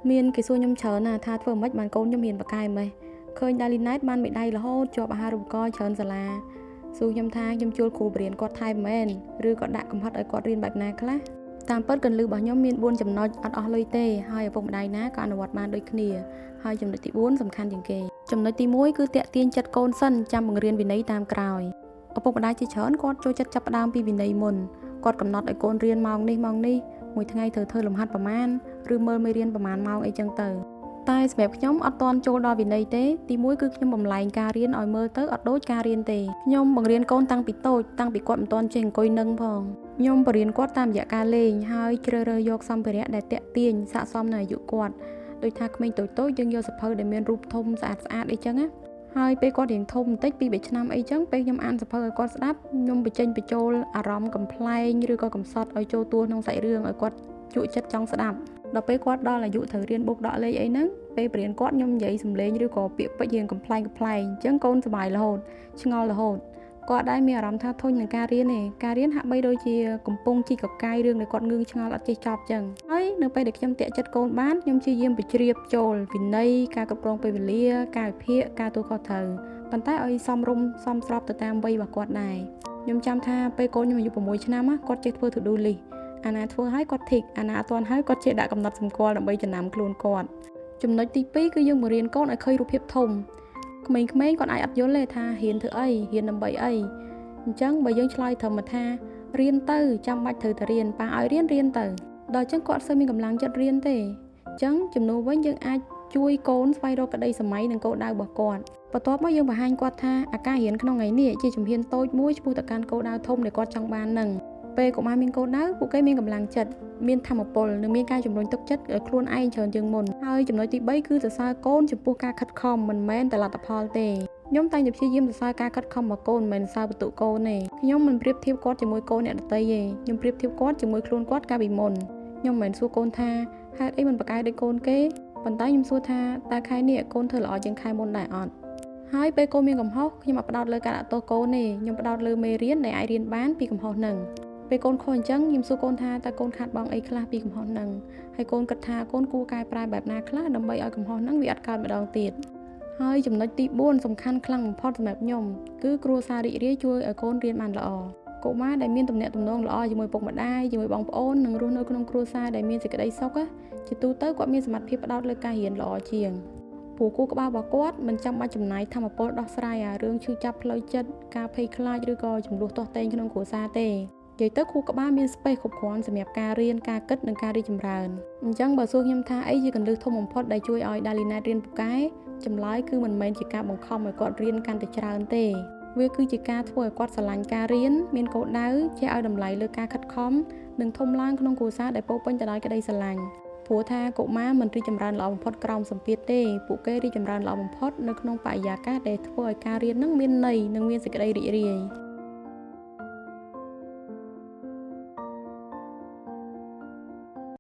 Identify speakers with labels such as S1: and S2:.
S1: មានគេសួរខ្ញុំច្រើនណាស់ថាធ្វើម៉េចបានកូនខ្ញុំរៀនពូកែម៉េះឃើញដាលីណែតបានមេដាយរហូតជាប់អាហារូបករណ៍ច្រើនសាលាសួរខ្ញុំថាខ្ញុំជួលគ្រូបរៀនគាត់ថែមមែនឬក៏ដាក់កំហិតឲ្យគាត់រៀនបែបណាខ្លះតាមពិតកន្លឹះរបស់ខ្ញុំមាន4ចំណុចអត់អស់លុយទេហើយឪពុកម្ដាយណាក៏អនុវត្តបានដូចគ្នាហើយចំណុចទី4សំខាន់ជាងគេចំណុចទី1គឺតាក់ទាញចិត្តកូនសិនចាំបង្រៀនវិន័យតាមក្រោយឪពុកម្ដាយជាច្រើនគាត់ចូលចិត្តចាប់ផ្ដើមពីវិន័យមុនគាត់កំណត់ឲ្យកូនរៀនម៉ោងនេះម៉ោងនេះមួយថ្ងៃត្រូវធ្វើលំហាត់ប្រមាណឬមើលមេរៀនប្រមាណម៉ោងអីចឹងទៅតែសម្រាប់ខ្ញុំអត់ទាន់ចូលដល់វិន័យទេទី1គឺខ្ញុំបំលែងការរៀនឲ្យមើលទៅអត់ដូចការរៀនទេខ្ញុំបង្រៀនកូនតាំងពីតូចតាំងពីគាត់មិនទាន់ចេះអង្គុយនឹងផងខ្ញុំបរៀនគាត់តាមរយៈការលេងហើយជ្រើសរើសយកសម្ភារៈដែលតាក់ទាញស័ក្តិសមនឹងអាយុគាត់ដូចថាក្មេងតូចៗយើងយកសៀវភៅដែលមានរូបធំស្អាតស្អាតអីចឹងណាហើយពេលគាត់រៀងធំបន្តិច2 3ឆ្នាំអីចឹងពេលខ្ញុំអានសៀវភៅឲ្យគាត់ស្ដាប់ខ្ញុំបញ្ចេញបញ្ចូលអារម្មណ៍កំប្លែងឬក៏កំសត់ឲ្យចូលតួក្នុងសាច់រឿងឲ្យគាត់ជក់ចិត្តចង់ស្ដាប់ដល់ពេលគាត់ដល់អាយុត្រូវរៀនបូកដកលេខអីហ្នឹងពេលបរៀនគាត់ខ្ញុំនិយាយសំឡេងឬក៏ពាក្យពេចន៍រៀងកំប្លែងកំប្លែងអញ្ចឹងកូនសប្បាយរហូតឆ្ងល់រហូតគាត់ដែរមានអារម្មណ៍ថាធុញនឹងការរៀនទេការរៀនហាក់បីដូចជាកំពុងជីកកកាយរឿងដែលគាត់ងឿងឆ្ងល់អត់ចេះចប់ចឹងហើយនៅពេលដែលខ្ញុំតាក់ចិត្តកូនបានខ្ញុំព្យាយាមបញ្ជ្រាបចូលវិន័យការគ្រប់គ្រងពេលវេលាការវិភាគការទទួលខុសត្រូវប៉ុន្តែឲ្យសមរម្យសមស្របទៅតាមវ័យរបស់គាត់ដែរខ្ញុំចាំថាពេលកូនខ្ញុំអាយុ6ឆ្នាំគាត់ចេះធ្វើ to do list អាណាធ្វើឲ្យគាត់ tick អាណាអត់ទាន់ហើយគាត់ចេះដាក់កំណត់សម្គាល់ដើម្បីចំណាំខ្លួនគាត់ចំណុចទី2គឺយើងបង្រៀនកូនឲ្យឃើញរូបភាពធំក្មេងៗគាត់អាចអត់យល់ទេថារៀនធ្វើអីរៀនដើម្បីអីអញ្ចឹងបើយើងឆ្លើយត្រឹមថារៀនទៅចាំបាច់ត្រូវតែរៀនប៉ាឲ្យរៀនរៀនទៅដល់អញ្ចឹងគាត់អត់សូវមានកម្លាំងចិត្តរៀនទេអញ្ចឹងជំនួសវិញយើងអាចជួយកូនស្វែងរកក្តីសម័យនិងគោលដៅរបស់គាត់បន្ទាប់មកយើងបង្ហាញគាត់ថាអាការរៀនក្នុងថ្ងៃនេះជាជំហានតូចមួយឆ្ពោះទៅកាន់គោលដៅធំដែលគាត់ចង់បាននឹងពេលកុមារមានគោលដៅពួកគេមានកម្លាំងចិត្តមានធម៌ពលនិងមានការជំរុញទឹកចិត្តឲ្យខ្លួនឯងច្រើនជាងមុនហើយចំណុចទី3គឺសរសើរកូនចំពោះការខិតខំមិនមែនតែលទ្ធផលទេខ្ញុំតែងតែព្យាយាមសរសើរការខិតខំរបស់កូនមិនមែនសរសើរបន្ទុកកូនទេខ្ញុំមិនប្រៀបធៀបគាត់ជាមួយកូនអ្នកដទៃទេខ្ញុំប្រៀបធៀបគាត់ជាមួយខ្លួនគាត់កាលពីមុនខ្ញុំមិនមែនសួរកូនថាហេតុអីមិនប្រកែកដូចកូនគេប៉ុន្តែខ្ញុំសួរថាតើខែនេះកូនធ្វើល្អជាងខែមុនដែរអត់ហើយពេលកូនមានកំហុសខ្ញុំអត់ផ្ដោតលើការដាក់ទោសកូនទេខ្ញុំផ្ដោតលើមេរៀនដែលអាចរៀនបានពីកំហុសហ្នឹងពេលកូនខុសអញ្ចឹងខ្ញុំសួរកូនថាតើកូនខាតបង់អីខ្លះពីកំហុសហ្នឹងហើយកូនគិតថាកូនគួរកែប្រែបែបណាខ្លះដើម្បីឲ្យកំហុសហ្នឹងវាអត់កើតម្ដងទៀតហើយចំណុចទី4សំខាន់ខ្លាំងបំផុតសម្រាប់ខ្ញុំគឺគ្រួសាររីករាយជួយឲ្យកូនរៀនបានល្អកុមារដែលមានទំនាក់ទំនងល្អជាមួយពុកម្ដាយជាមួយបងប្អូននិងរស់នៅក្នុងគ្រួសារដែលមានសេចក្តីសុខជាទូទៅគាត់មានសមត្ថភាពផ្ដោតលើការរៀនល្អជាងព្រោះគូក្បាលរបស់គាត់មិនចាំបាច់ចំណាយធម៌ពលដោះស្រាយអារឿងឈឺចាប់ផ្លូវចិត្តការភ័យខ្លាចឬក៏ចំនួនទាស់ទែងក្នុងគ្រួសារទេនិយាយទៅខួរក្បាលមាន space គ្រប់គ្រាន់សម្រាប់ការរៀនការគិតនិងការរីកចម្រើនអញ្ចឹងបើសួរខ្ញុំថាអីជាកន្លឹះធំបំផុតដែលជួយឲ្យដាលីណែតរៀនពូកែចម្លើយគឺមិនមែនជាការបង្ខំឲ្យគាត់រៀនកាន់តែច្រើនទេវាគឺជាការធ្វើឲ្យគាត់ស្រឡាញ់ការរៀនមានគោលដៅចេះឲ្យតម្លៃលើការខិតខំនិងធំឡើងក្នុងគ្រួសារដែលពោពេញទៅដោយក្តីស្រឡាញ់ព្រោះថាកុមារមិនរីកចម្រើនល្អបំផុតក្រោមសម្ពាធទេពួកគេរីកចម្រើនល្អបំផុតនៅក្នុងបរិយាកាសដែលធ្វើឲ្យការរៀននឹងមានន័យនិងមានសេចក្តីរីករាយ។